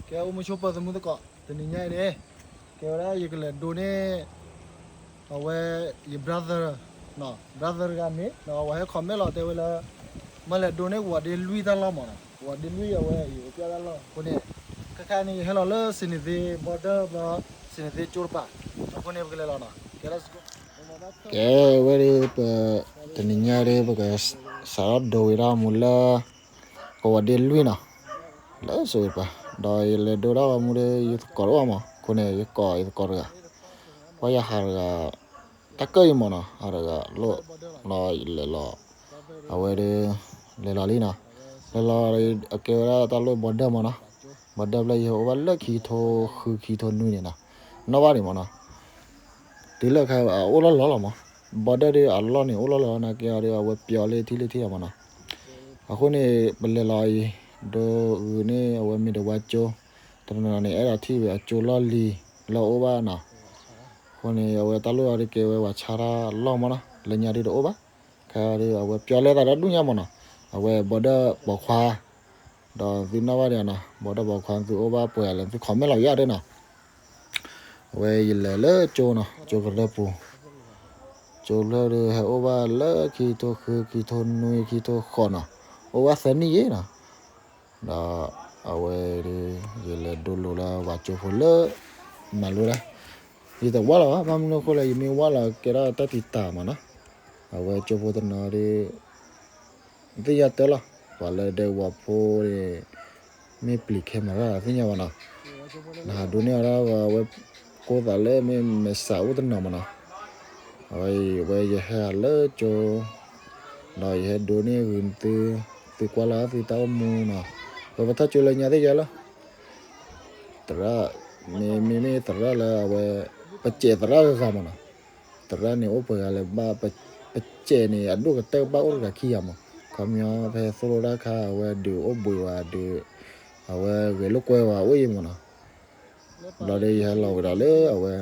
ကဲ အိၣ်မုာ်ဆိပၢၤသမူသကိး တနံၤညါအံၤန့ၣ် ကဲဝဲဒၣ်ယကလဲၤဒိန့ၢ် အဝဲ ယ brother brother တဂၤန့ၣ် အဝဲဟဲ comment လီၤတဲဝဲလၢ မ့ၢ်လဲၤဒိန့ၢ်ဝၤဒ့လွံၢ်တၢ်လီၢ်မးနီၤ ဝၤဒ့လွံၢ်အဝဲအံၤ အိၣ်ပျဲတၢ်လီၢ်အဃိန့ၣ် ခဲခါန့ၣ် ယဟဲလီၤလၢ စံန့ၤသ့ border ဘျီ စံန့ၤသ့ကၠိတပၤ အဃိန့ၣ် ပကလဲၤလီၤနီၤ ကဲ ကဲဝဲဒၣ်ပ တနံၤညါဒ် ပကစးထီၣ်ဒိဝံၤဒၣ်မူလၢ ကဝၤဒ့လွံၢ်နီၤ လၢစိၤတပၤ ဒီးယလဲၤဒိဒၣ်ဝဲမူဒီး ယသကိးတအိၣ်မး အဃိန့ၣ် ယကိးယသကိးတဂၤ ပှၤယဟးတဂၤ တၢ်ကၢၢ်ယမးနီၤ ဟးတဂၤလိၣ် ဒီးယလဲၤလီၤ အဝဲဒီး လဲၤလီၤလံနီၤ လဲၤလီၤ အကဲဝဲဒၣ်တၢ်လီၢ် border မးနီၤ border ဖျၢၣ် ယဟဲအိၣ်ဘၣ်လၢခံထိဃုခံထိနွံန့ၣ်နီၤ နီၣ်ဘၣ်န့ၣ်မးနီၤ တုၤလၢခါအအိၣ်လီၢ်လီၢ်လီၤမး border ဒီးအလီၢ်န့ၣ် အိၣ်လီၢ်လီၢ်နာ်က့အီၤဒီး အဝဲပျီလၢထံၣ်လၢထံၣ်လီၤမးနီၤ အဃိန့ၣ် ပလဲၤလီၤအံၤ ဒိဂုာ်န့ၢ်အဝဲမ့ၢ်ဒဝါကၠိ တနီၤနီၤန့ၣ် အဲၣ်ဒိးထံၣ်ဝဲအကၠိလီၢ်လံၤ လၢအအိၣ်ဘၣ်နီၤ အဃိန့ၣ် အဝဲတၢ်လီၢ်အီၤဒ်ကဲဝဲပှၤဆါတၢ်လီၢ်မးနီၤ လၢညါဒ်တအိၣ်ဘၣ် ခဲအံၤဒီး အဝဲပျီလဲသးဒီဒူၣ်ညါမးနီၤ အဝဲ border ပိာ်ခွါ ဒီးသုနီၣ်ဘၣ်ဒံးနီၤ border ပိာ်ခွါ သုအိၣ်ဘၣ်ပှဲၤလဲၣ် သု comment လီၤယၤဒ်နီၤ အဝဲယလဲၤလၢကၠိနီၤ ကၠိကရၢၢ်ပူၤ ကၠိဖျၢၣ်ဒီး ဟဲအိၣ်ဘၣ်လၢခံထိဃု ခံထိနွံ ခံထိဃိးနီၤ အိၣ်ဘၣ်သၢနံၣ်ယဲၢ်နီၤ ဒီးအဝဲဒီး ယလဲၤဒိလိာ်လၢပှၤကၠိဖိလၢ မၤလိဒၣ် ယတဝၢ်လီၤဘၣ် ဘၣ်မနုၤအဃိလဲၣ် ယမ့ၢ်ဝၢ်လီၤကဲထီၣ်တၢ်တံာ်တာ်မးနီၤ အဝဲကၠိဖိတနီၤဒီး သ့ၣ်ညါတၢ်လီၤ ပှၤလၢဒဲကဝီၤဖိန့ၣ် မ့ၢ်ပျံၤ camera သ့ၣ်ညါဘၣ်နီၤ နဟးဒိန့ၢ်အီၤဒၣ်ဝဲ ကိးသးလၢမ့ၢ်မဲာ်ဆှးအိၣ်တနီၤမးနီၤ အဝဲအံၤ ဝဲယဟဲလၢကၠိ ဒီးယဟဲဒိန့ၢ်ဂုာ်သု သုကွၢ်လီၤသုတၢ်အိၣ်မူနီၤ ပပထီၣ်ကၠိလၢညါသ့ၣ်ယဲၢ်လီၤ သရၣ် မ့မ့ၢ်သရၣ်လၢအဝဲ ပစဲးသရၣ်ဂၤဂၤမးနီၤ သရၣ်န့ၣ်အိၣ်ပှဲၤဂၤလဲၣ်ဘၣ် ပစဲးန့ၣ် အဒိၣ်ကတၢၢ်ကဘၣ်အိၣ်တဂၤခံဂၤမး ခီပညီဖဲသိၣ်လိတၢ်ခါ အဝဲဒုးအိၣ်ဘှံးဝဲဒုး အဝဲဂဲၤလိာ်ကွဲဝဲအိၣ်အံၤမးနီၤ ဘျီဒီးယဟဲလီၤဝဲဒၣ်လၢအဝဲ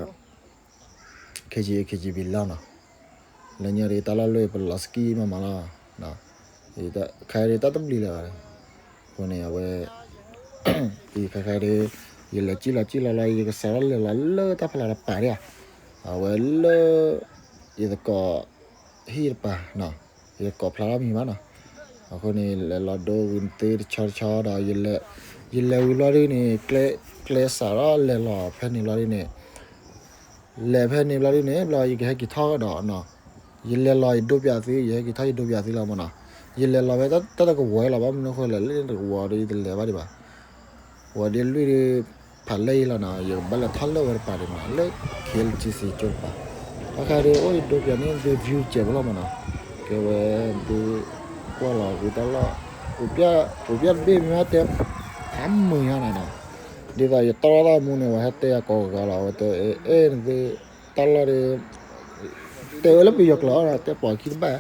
ခ့ယံ ခ့ယံဘံလီၤနီၤ လၢညါဒီးတၢ်လီၢ်လၢပလီၤ ski မးမးလီၤ ခါဒီးတၢ်တဘျုးလၢၤဘၣ် အဃိန့ၣ် အဝဲ အံၤခါခါဒီး ယလဲၤစံၣ်လီၤစံၣ်လီၤလီၤ ယကစးထီၣ်လဲၤလီၤလၢတၢ်ဖီလာ်တပၤဒၣ် အဝဲလၢ ယသကိး ဟံၣ်တပၤနီၤ ယသကိးဖျါထီၣ်မံၤဘၣ်နီၤ အဃိန့ၣ် လဲၤလီၤဒိဝံၤသ့တဆီတဆီဒီး ယလဲၤဝံၤဘျီဒ်န့ၣ် ကျဲစးထီၣ်လဲၤလီၤဖဲန့ၣ်ဘျီဒ်န့ၣ် လဲၤဖဲန့ၣ်ဘျီဒ်န့ၣ် ဘျီယကဟဲက့ၤထီၣ်ဒီးနီၤ ယလဲၤလီၤယဒိပၠးသု ယဟဲက့ၤထီၣ်ယဒိပၠးသုလီၤမးနီၤ ယလဲၤလီၤဖဲတၢ်တကဝီၤလီၤ ဘၣ်မနုၤအဃိလဲၣ် လၢတကဝီၤဒီးယတလဲၤဘၣ်ဒံးဘၣ် ဝၤဒ့လွံၢ်ဒီး ဖးလဲၢ်အံၤလီၤနီၤ ယကဘၣ်လဲၤထီၣ်လၢဝဲတပၤဒံးမး လၢ KLTC ကၠိတပၤ အခါဒီး အိၣ်ယဒိပၠးန့ၣ် သု view စဲးဖိလီၤမးနီၤ ကဲဝဲဒုး ကွၢ်လီၤဝံၤတၢ်လီၢ် အိၣ်ပျဲၢ်တဘ့ၣ်မ့ၢ်ဟဲတဲ ဖးမုာ်ညါနီၤနီၤ ဒ်သိးယတီၢ်ထီၣ်တၢ်မူန့ၣ် ဝဲဟဲတဲယၤကိးဂၤလီၤ အဝဲတဲ အဲ နသု တၢ်လီၢ်ဒီး တဲဝဲလၢပယီၤကျိာ်နီၤ တဲပိာ်ခံတဘၣ်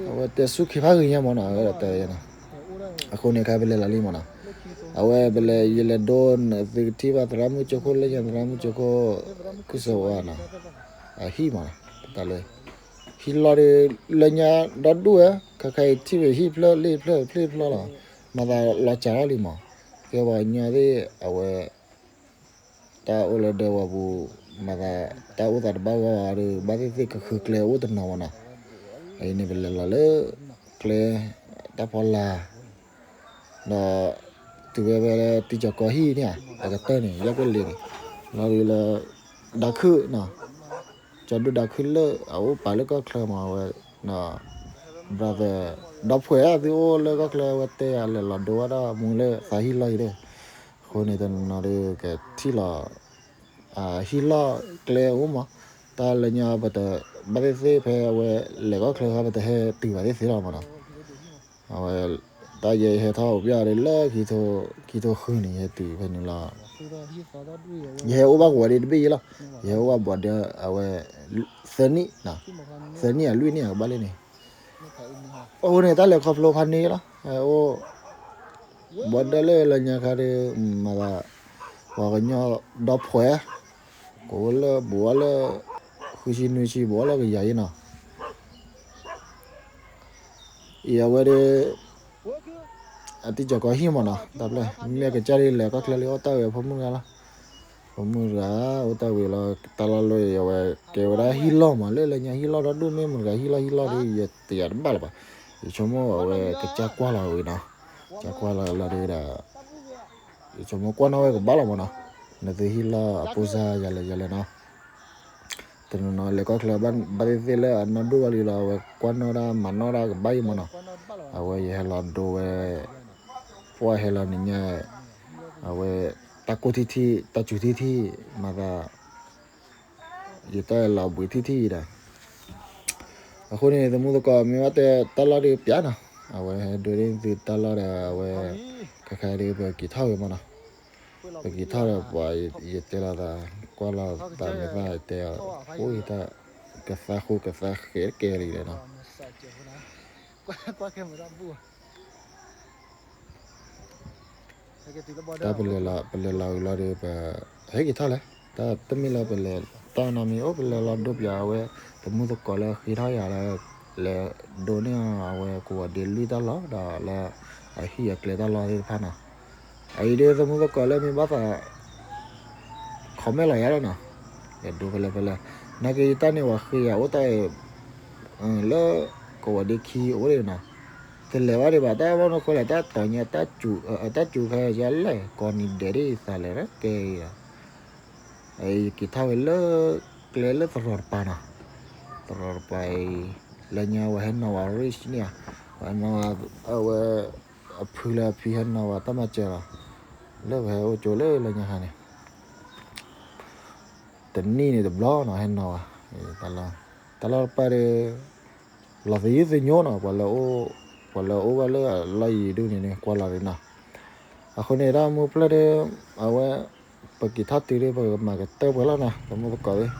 အဝဲတဲဆူၣ်ခ့ဖးဂ့ၤညါမးနီၤ အဝဲတဲနီၤ အဃိန့ၣ် ခါပလဲၤလီၤလံမးနီၤ အဝဲပလဲၤ ယလဲၤဒိ သုကထံၣ်ဘၣ်သရၣ်မုၣ်ကၠိခိၣ်လၢညါ သရၣ်မုၣ်ကၠိခိၣ် ခုၣ်စဝါနီၤ အဟံၣ်မးနီၤ တၢ်လၢ ဟံၣ်လီၢ်ဒီး လၢညါဒီဒူၣ်ဝဲ ခါခါအံၤထံၣ်ဝဲဟံၣ်ဖျၢၣ်လ့ၣ်ဖျၢၣ်ဖျ့ၣ်ဖျီလီၤ မၤသးလီၤစှၤထီၣ်လံမး ကဲပှၤကညီသ့ၣ် အဝဲ တၢ်အိၣ်လၢဒဲကဝီၤပူၤ မၤသး တၢ်အိၣ်သးတဘၣ်ဂီၢ်ဒီး ဘၣ်သ့ၣ်သ့ၣ်ကဃုကျဲအိၣ်တနီၤမးနီၤ အအံၤန့ၣ် ပလဲၤလီၤလၢ ကျဲ တၢ်ဖီလာ် ဒီး တုၤဝဲဖဲလၢတံၤကၠီၤကီဟံၣ်န့ၣ် အကတၢၢ်န့ၣ် ယဲၢ်ကွ့ၢ်လ့ၤန့ၣ် လီၤဒုးလၢ ဒါခုၣ်နီၤ ကၠီဒုၣ်ဒါခုၣ်လၢအအိၣ်ပာ်လၢကီၢ်ချၢမးဝဲ brother ဒီးဖှဲးသုအိၣ်လၢကီၢ်ချၢဝဲတဲယၤလဲၤလီၤဒိဝဲဒၣ်မူလၢသးဟံၣ်လီၢ်အံၤဒီး အဃိန့ၣ်တနီၤနီၤဒီးကထံၣ်လီၤ ဟံၣ်လီၢ်ကျဲအိၣ်မး တၢ်လၢညါပတ ဘၣ်သ့ၣ်သ့ၣ်ဖဲအဝဲလဲၤကီၢ်ချၢဃီ ပတဟဲတုၤဘၣ်သ့ၣ်သ့ၣ်လီၤမးနီၤ အဝဲ တၢ်ယဲယဟဲထီၣ်အိၣ်ပျဲၢ်ဒီးလၢခံထိ ခံထိဃုန့ၣ် ယဟဲတုၤဖဲန့ၣ်လီၤ ယဟဲအိၣ်ဘၣ်ကဝီၤဒ့တဘ့ၣ်ယဲလီၤ ယဟဲအိၣ်ဘၣ်ဘီးဒၢအဝဲ သၢနံၣ် သၢနံၣ်အလွံၢ်နံၣ်အကဘၣ်လၢန့ၣ် အဃိန့ၣ် တၢ်လဲၤခီဖျိဖးန့ၢ်လီၤ အိၣ် ဘီးဒၢလၢလၢညါခါဒီး မၤသး ပှၤကညီဒီဖှဲး ကအိၣ်လၢဘူးအီၤလၢ ဃုဆံနွံဆံ ဘူးအီၤလၢကယၤအံၤနီၤ အံၤအဝဲဒီး အတံၢ်ကီၤကီၤဟံၣ်မးနီၤ, တၢ်ဖျၢၣ် မ့ၢ်ကစၢ်ဒ်လဲၣ် ကီၢ်ချၢလၢအိၣ်တၢ်ဝဲအဖိမုၣ်တဂၤလီၤ. ဖိမုၣ်တဂၤ အိၣ်တၢ်ဝံၤလီၤ တၢ်လီၢ်လၢအဝဲကဲဝဲဒၣ်ဟံၣ်လီၢ်မး လၢလၢညါဟံၣ်လီၢ်ဒီဒူၣ်မ့ၢ်မတၤဂၤဟံၣ်လီၢ်ဟံၣ်လီၢ်ဒီး ယတယာ်တဘၣ်လၢၤဘၣ်. ယဆိကမိၣ်အဝဲကစၢ်ကွၢ်လီၤဝံၤနီၤ, ကစၢ်ကွၢ်လီၤလီၤဒီး ယဆိကမိၣ်ကွၢ်နီၣ်ဝဲကဘၣ်လီၤမးနီၤ, နသုဟံၣ်လီၢ်အပိၢ်စၢ်ယၤလဲၣ်ယၤလဲၣ်နီၤ. တနီၤနီၤလဲၤကီၢ်ချၢ ဘၣ်သ့ၣ်သ့ၣ်လၢအနီၢ်ဒိၣ်ဘၣ်လံလီၤ အဝဲကွၢ်နီၣ်တၢ်မၤနီၣ်တၢ်ကဘၣ်အံၤမးနီၤ. အဝဲယဟဲလီၤဒိဝဲ ပှၢ်ဟဲလီၤနံၤညါ အဝဲ တၢ်ကိၢ်ထံထံ တၢ်စူၤထံထံ မၤသး ယတၢ်လီၤဘှံးထံထံဒီး အဃိန့ၣ် သမူသကိးမ့ၢ်ဘၣ်တဲတၢ်လီၢ်ဒုးပျးနီၤ, အဝဲဟဲဒိးန့ၢ်သုတၢ်လီၢ်ဒီး အဝဲ ခဲခါဒုးပက့ၤထီၣ်ဝဲမးနီၤ, ပက့ၤထီၣ်ဒီးပှၤ ယတဲလီၤသး ကွၢ်လီၤသးမ့ၢ်သၣ်တဲအီၤ အိၣ်တၢ် ကသးဃိကသးဃဲးတကဲလံဒီးနီၤ. တၢ်ပလဲၤလီၤ ပလဲၤလီၤဝံၤလီၤဒီး ပဟဲက့ၤထီၣ်လဲၣ်, တၢ်တမ့ၢ်လၢပလဲၤတၢ်နီတမံၤ အိၣ်ပလဲၤလီၤဒိပျးအဝဲ သမူသကိးလၢဃ့ထီၣ်ယၤလၢ လဲၤဒိးန့ၢ်အီၤအဝဲကိးဂၤဒဲးလွံၢ်တၢ်လီၢ်ဒီးလၢ အဟံၣ်အကျဲတၢ်လီၢ်သ့ၣ်တဖၣ်နီၤ. အအံၤဒ်သမူသကိးလၢမ့ၢ်ဘၣ်သး comment လီၤယၤလီၤနီၤ, လဲၤဒိဖဲလဲၣ်ဖဲလဲၣ်, နာ်က့ယတၢ်န့ၣ် ပှၤဃ့ယၤအိၣ်တၢ်အံၤ လၢ ကိးဂၤဒဲးခံအိၣ်ဒံးနီၤ, တလဲၤဘၣ်ဒံးဘၣ် တၢ်ဘၣ်နီၢ်ဃိလဲၣ် တၢ်တီၤညါ တၢ်စူၤဖဲယလဲၣ် ကိးနံၤဒဲးဒ်သးလဲၤကဲအံၤဒီး ယက့ၤထီၣ်ဝဲလၢ ကျဲလၢသရီတပၤနီၤ, သရီတပၤအံၤ လၢညါဝဲဟဲနီၤဝဲ rich န့ၣ်ဧါ, ဝဲနီၤဝဲ အဝဲ အဖုလၢအဖံဟဲနီၤဝဲတၢ်မၤစၢၤလီၤ, လၢပဟဲအိၣ်ကၠိလၢလၢညါဟါန့ၣ် တနံၣ်န့ၣ်တဘျီနီၤ ဟဲနီၤဝဲ, တၢ်လီၢ်တပၤဒီး လီၤသယုၢ်သညိနီၤ ပှၤလၢ ပှၤလၢအိၣ်ဘၣ်လၢအလီၢ်ယံၤဒူၣ်န့ၣ်န့ၣ် ကွၢ်လီၤဒံးနီၤ. အဃိန့ၣ် တၢ်မူဖျၢၣ်ဒီး အဝဲ ပက့ၤထီၣ်တုၤဒီး ပကမၤကတၢၢ်ပှဲၤလီၤနီၤ သမူသကိးသ့ၣ်,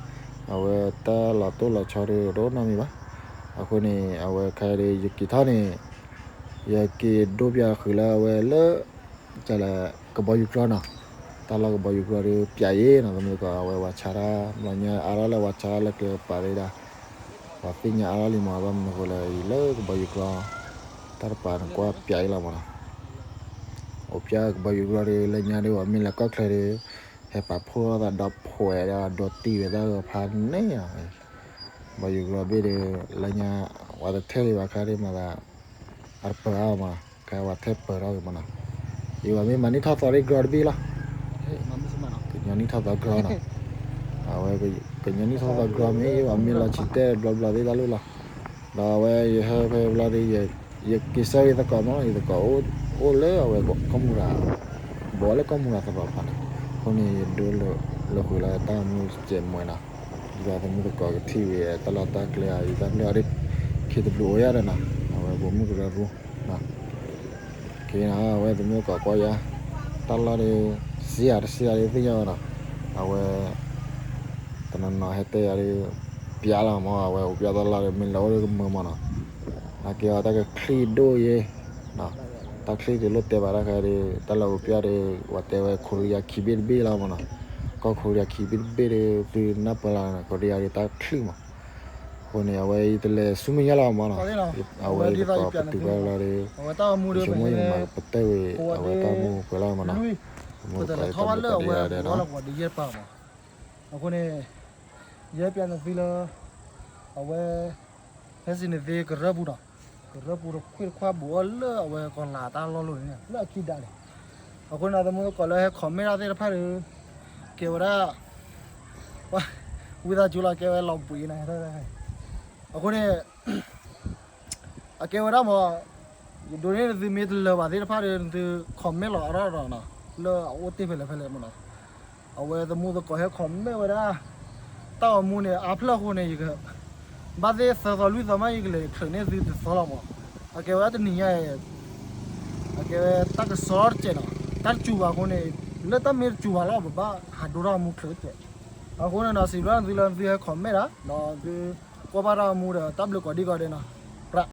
အဝဲတၢ်လီၤတိၢ်လီၤဆီဒီး တအိၣ်နီတမံၤဘၣ်. အဃိန့ၣ် အဝဲခဲအံၤဒီး ယက့ၤထီၣ်န့ၣ် ယက့ၤဒိပျးဃုာ်လၢအဝဲလၢ ကလဲၣ် ကဘီယူၤကြီနီၤ, တၢ်လီၢ်ကဘီယူၤကြီဒီး ပျးယ့နီၤ သမူသကိး အဝဲဝၤဆါတၢ် ဘျီညါအါထီၣ်လၢဝၤဆါလၢကျဲကပၤသ့ဒၣ်, ပှၤသ့ၣ်ညါအါထီၣ်လံမး ဘၣ်မနုၤဃိလဲၣ် အံၤလၢကဘီယူၤကြီ တၢ်တပၤန့ၣ်ကွၢ်ပျးယ့လီၤမးနီၤ. အိၣ်ပျးကဘီယူၤကြီဒီး လၢညါဒီး ပှၤမ့ၢ်လဲၤကီၢ်ချၢဒီး ဟဲပာ်ဖှိၣ်ထီၣ်သးဒီးဖှဲးဒီး ဒိးတံၢ်ဝဲတၢ်ဂီၤဖးန့ၣ်ဧါ. ကဘီယူၤကြီဘ့ၣ်ဒီး လၢညါ ပှၤတထဲလံဘၣ်ခါဒီးမၤသး အတပၢၤအါမး ကဲဝဲထဲပၢၤထီၣ်ဂ့ၤမးနီၤ. ယဝဲမ့ၢ်မၤနံၣ်ထီၣ်သီဒ်ကြီတဘ့ၣ်လီၤ. ကညီနံၣ်ထီၣ်သီကြီနီၤ. အဝဲကညီနံၣ်ထီၣ်သီကြီမ့ၢ် ယဝဲမ့ၢ်လီၤဆံတဲဘျီဘျီသ့ၣ်တၢ်လၢလီၤ. ဒီးအဝဲယဟဲဖဲဘျီဒီး ယက့ၤဆၢဝံသကိးမး ယသကိးအိၣ်လၢအဝဲကီၢ်မူရၤ ဘီလၢကီၢ်မူရၤသရီဖးန့ၣ်, အဃိန့ၣ် ယဒိလၢဃုာ်လၢတၢ်မူစဲးမွဲနီၤ, ယသးသမူသကိးကထံၣ်ဝံၤ တၢ်လီၢ်တၢ်ကျဲဧါ ယတၢ်ဘျၢအီၤဒ် ခံတဘျုးအိၣ်ယၤဒီးနီၤ, အဝဲပိာ်မုၣ်ကရၢရူနီၤ, က့ၤနီၤ အဝဲသမူသကိးကွၢ်ယၤ, တၢ်လီၢ်ဒီး စံယၤတစံယၤဒီးသ့ၣ်ညါဝဲနီၤ, အဝဲ တနီၤနီၤဟဲတဲယၤဒီး ပျးလီၤမး အဝဲအိၣ်ပျးတၢ်လီၢ်ဒီး မ့ၢ်လဲၤအိၣ်ဒီးကမၢမးနီၤ, နာ်က့အီၤတၢ်ကချံၣ်ဒိၣ်ယဲ တၢ်ချံၣ်တလိၣ်တဲဘၣ်တၢ်ခါဒီး တၢ်လီၢ်အိၣ်ပျးဒီး ပှၤတဲဝဲ ခိရံယါခံဘ့ၣ်တဘ့ၣ်လီၤမးနီၤ, ကီၢ်ခိရံယါခံဘ့ၣ်တဘ့ၣ်ဒီး သုနၢ်ပၢၢ်လီၤ ခိရံယါဒီးတၢ်ချံၣ်မး, အဃိန့ၣ် အဝဲယတလဲၤဆူမဲာ်ညါလီၤမးနီၤ, အဝဲယသကိးပတုာ်ဘၣ်လီၤဒီး ယဆိကမိၣ်ယကမၤကပတၢၢ်ဝံၤ အဝဲတၢ်မူပှဲၤလီၤမးနီၤ, ပမူပှဲၤတၢ်ပှဲၤဒီး အဃိန့ၣ် ယဟဲပျးန့ၢ်သုလၢ အဝဲ ဟဲစံးန့ၢ်သုကရၢပူၤနီၤ, ကရၢပူၤတခွ့ၣ်တခွါဘူးအီၤလၢအဝဲကီၤလၤတၢ်လီၢ်လီၤန့ၣ် လၢအခံဒးန့ၣ်, အဃိန့ၣ် သမူသကိးလၢဟဲ comment တၢ်သ့ၣ်တဖၣ်ဒီး ကဲဝဲဒၣ် ဝံသးစူၤလီၤ ကဲဝဲလီၤဘှံးနၤ, အဃိန့ၣ် အကဲဝဲဒၣ်မး ယဒိးန့ၢ်နသုမ့ၢ်တလၢာ်ဘၣ်သ့ၣ်တဖၣ်ဒီး နသု comment လီၤအါထီၣ်ဒီးနီၤ, လၢအအိၣ်တ့ၢ်ဖဲလဲၣ်ဖဲလဲၣ်မးနီၤ, အဝဲသမူသကိးဟဲ comment ဝဲဒၣ် တၢ်ဂီၤမူန့ၣ် အါဖျၢၣ်အဃိန့ၣ် ယက ဘၣ်သ့ၣ်သၢသီလွံၢ်သီမး ယကလဲၤချုးန့ၢ်သုတသီလီၤမး, အကဲဝဲဒၣ်တနံၤညါအံၤ အကဲဝဲတၢ်ကစီၣ်တစဲးနီၤ, တၢ်တစူၤဘၣ်အဃိန့ၣ် လၢတၢ်မ့ၢ်တစူၤဘၣ်လီၤ ပဘၣ်ဟးဒိတၢ်ဂီၤမူချုးတစဲး, အဃိန့ၣ်နီၤ စံးဘျုးနသုလၢနသုဟဲ comment ဒၣ် ဒီးသုကွၢ်ဘၣ်တၢ်ဂီၤမူဒီး တၢ်ဘျုးကိးဒံကိးဂၤဒဲးနီၤ.